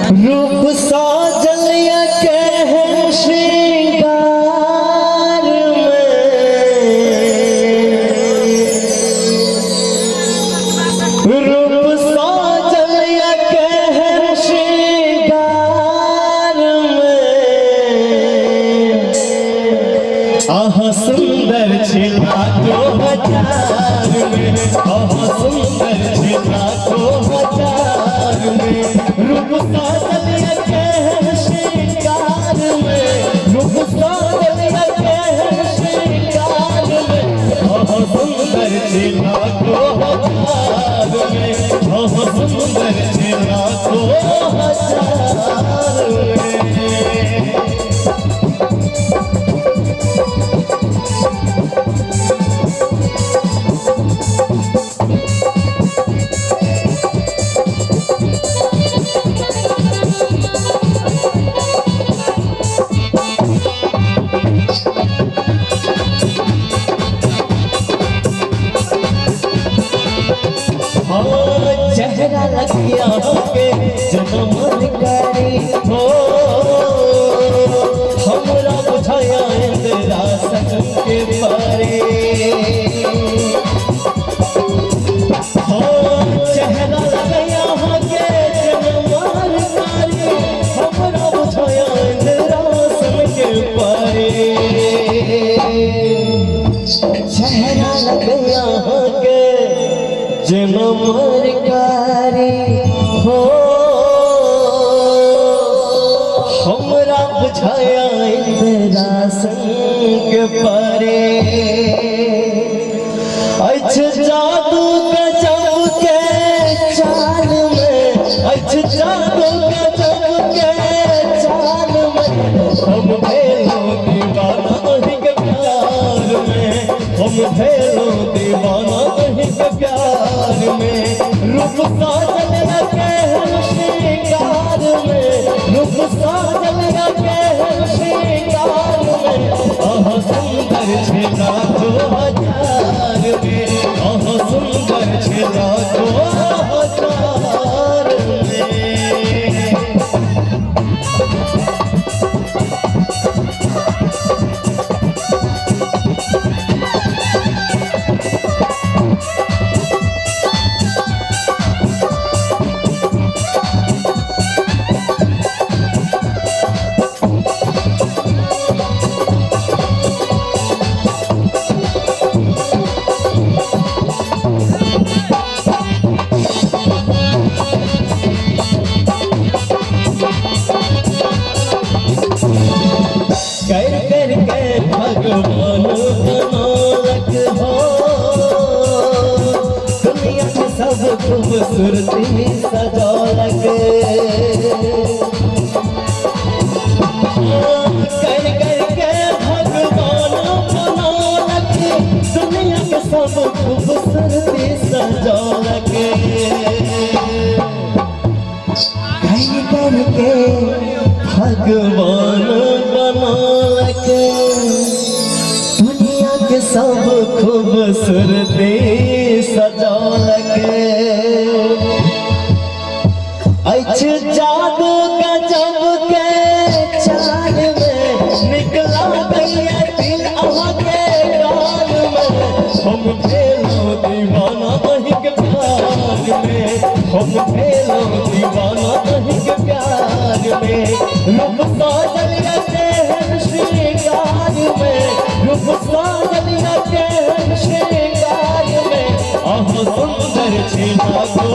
रूप साजल या केहन श्रृंगार में, रूप साजल या केहन श्रृंगार में, अहाँ सुंदर छी लाखो हजार में, अहाँ सुंदर छी लाखो हजार में। रूप साजल या केहन श्रृंगार में, रूप साजल या केहन श्रृंगार में, अहाँ सुंदर छी लाखो हजार में, अहाँ सुंदर छी लाखो हजार में। हाँ, चेहरा लगिया के जन्म करी हो, हमरा बुझाया इंदिरा के पारे। हाँ, चेहरा लगिया के जन्म करी, हमरा बुझाया इंदिरा के पारे। चेहरा लगिया के जनमर कारी हो, हमरा बुझाया इंदिरा संग परे। अछि जादू गजब के चाल में, अछि जादू गजब के चाल में, हम भेलो दीवाना अहीं के प्यार में, हम भेलो दीवाना अहीं के प्यार में। रूप साजल केहन श्रृंगार में, रूप साजल केहन श्रृंगार में, अहाँ सुंदर छी लाखो हजार में, अहाँ सुंदर छी लाखो हजार में। कर कर के भगवान बनौलक हो, दुनिया के सब खूबसूरती सजौलक। कर कर के भगवान बनौलक, दुनिया के सब खूबसूरती सजौलक। कर कर के भगवान बनौलक, दुनिया के सब खूबसूरती सजौलक। अछि जादू गजब के चाल में, निकला गैया दिल अहाँ के गाल में, हम भेलो दीवाना अहीं के प्यार में, हम भेलो दीवाना अहीं के प्यार में। रूप साजल केहन श्रृंगार में, रूप साजल केहन श्रृंगार में, अहाँ सुंदर छी लाखो